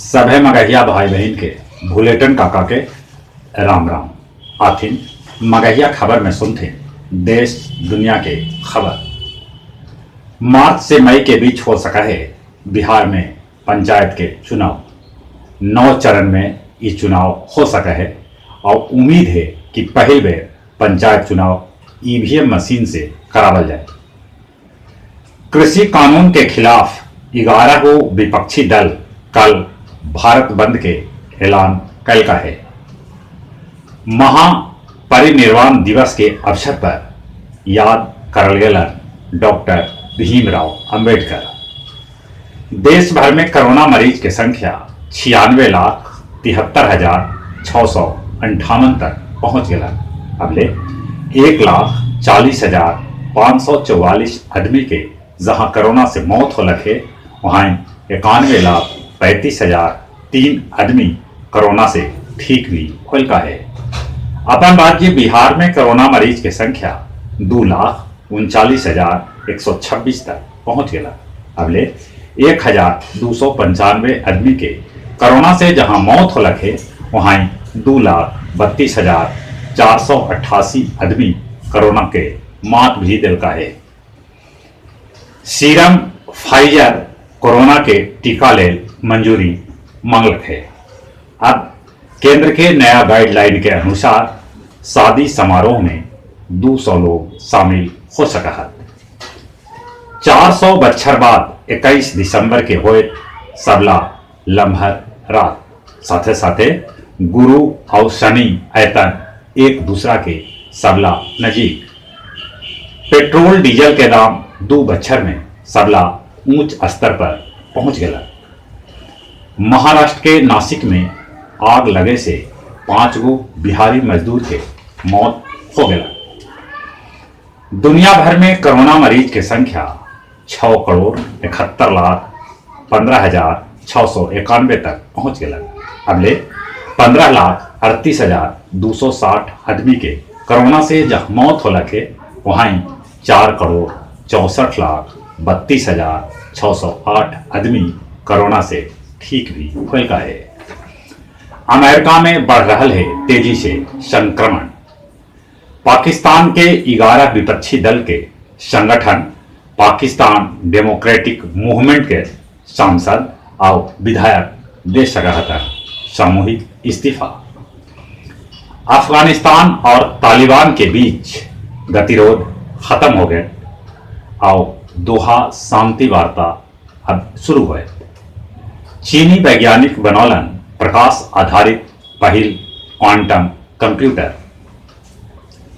सभे मगहिया भाई बहिन के भुलेटन काका के राम राम। आथिन मगहिया खबर में सुनथिन देश दुनिया के खबर। मार्च से मई के बीच हो सका है बिहार में पंचायत के चुनाव। 9 चरण में ई चुनाव हो सका है और उम्मीद है कि पहिल बेर पंचायत चुनाव ईवीएम मशीन से करावल जाए। कृषि कानून के खिलाफ 11 गो विपक्षी दल कल भारत बंद के ऐलान कल का है। महापरिनिर्वाण दिवस के अवसर पर याद करल गेलन डॉक्टर भीमराव अंबेडकर। देश भर में कोरोना मरीज के संख्या 96,73,658 तक पहुंच गया। अबले 1,40,544 आदमी के जहां कोरोना से मौत हो लखे, वहां 91,35,003 आदमी कोरोना से ठीक भी होल का है। अपन राज्य बिहार में कोरोना मरीज के संख्या 2,39,126 तक पहुंच गया। अबले 1,295 आदमी के कोरोना से जहां मौत हो लखे, वहां 2,32,488 आदमी कोरोना के मात भी दिल का है। सीरम फाइजर कोरोना के टीका ले मंजूरी मांगलक है। अब केंद्र के नया गाइडलाइन के अनुसार शादी समारोह में 200 लोग शामिल हो सका है। 400 बच्छर बाद 21 दिसंबर के होए सबला लम्हर रात। साथे साथे गुरु और शनि ऐतन एक दूसरा के सबला नजीक। पेट्रोल डीजल के दाम 2 बच्छर में सबला ऊंच स्तर पर पहुंच गया। महाराष्ट्र के नासिक में आग लगे से 5 गो बिहारी मजदूर के मौत हो गया। दुनिया भर में कोरोना मरीज के संख्या 6,71,15,691 तक पहुंच गया। अबले 15,38,260 आदमी के कोरोना से जहां मौत हो लखे, वहीं 4,64,32,608 आदमी कोरोना से ठीक भी होल का है। अमेरिका में बढ़ रहा है तेजी से संक्रमण। पाकिस्तान के 11 विपक्षी दल के संगठन पाकिस्तान डेमोक्रेटिक मूवमेंट के सांसद और विधायक दे सका सामूहिक इस्तीफा। अफगानिस्तान और तालिबान के बीच गतिरोध खत्म हो गए और दोहा शांति वार्ता अब शुरू हुए। चीनी वैज्ञानिक बनौलन प्रकाश आधारित पहिल क्वांटम कंप्यूटर।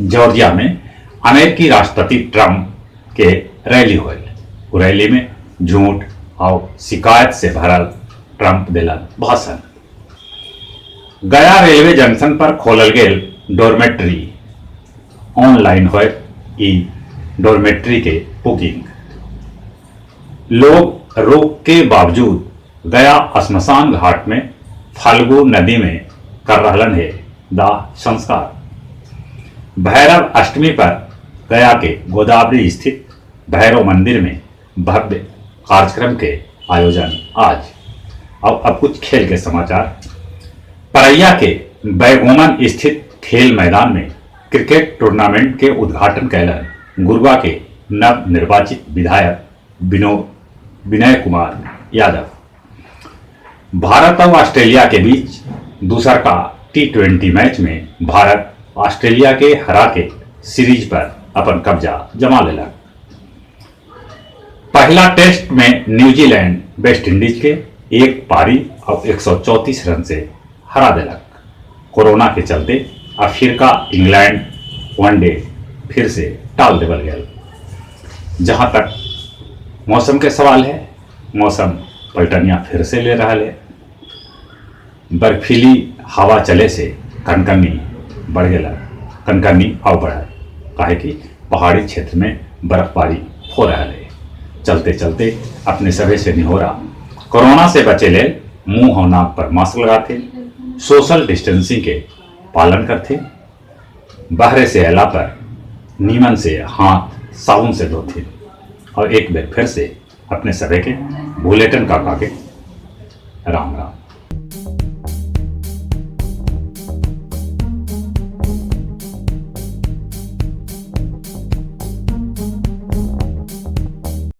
जॉर्जिया में अमेरिकी राष्ट्रपति ट्रंप के रैली हुए। रैली में झूठ और शिकायत से भरल ट्रंप दिलन भाषण। गया रेलवे जंक्शन पर खोलल गेल डॉर्मेट्री। ऑनलाइन होए ई डॉर्मेट्री के बुकिंग। लोग रोक के बावजूद गया श्मशान घाट में फाल्गु नदी में कर रहलन है दाह संस्कार। भैरव अष्टमी पर गया के गोदावरी स्थित भैरव मंदिर में भव्य कार्यक्रम के आयोजन आज। और अब कुछ खेल के समाचार। परैया के बैगोमन स्थित खेल मैदान में क्रिकेट टूर्नामेंट के उद्घाटन कैलन गुरुआ के नव निर्वाचित विधायक विनय कुमार यादव। भारत और ऑस्ट्रेलिया के बीच दूसर का T20 match में भारत ऑस्ट्रेलिया के हरा के सीरीज पर अपन कब्जा जमा लेलक। पहला टेस्ट में न्यूजीलैंड वेस्ट इंडीज के 1 पारी और 134 रन से हरा देलक। कोरोना के चलते अफ्रीका इंग्लैंड वनडे फिर से टाल देवल गया। जहां तक मौसम के सवाल है, मौसम पलटनिया फिर से ले रहा है। बर्फीली हवा चले से कनकनी बढ़ गया, कनकनी और बढ़ा, काहे कि पहाड़ी क्षेत्र में बर्फबारी हो रहा है। चलते चलते अपने सभे से निहोरा, कोरोना से बचे ले मुंह और नाक पर मास्क लगाते, सोशल डिस्टेंसिंग के पालन करते, बहरे से अला पर नीमन से हाथ साबुन से धोते और एक बार फिर से अपने सभे के बुलेटिन काका के राम राम।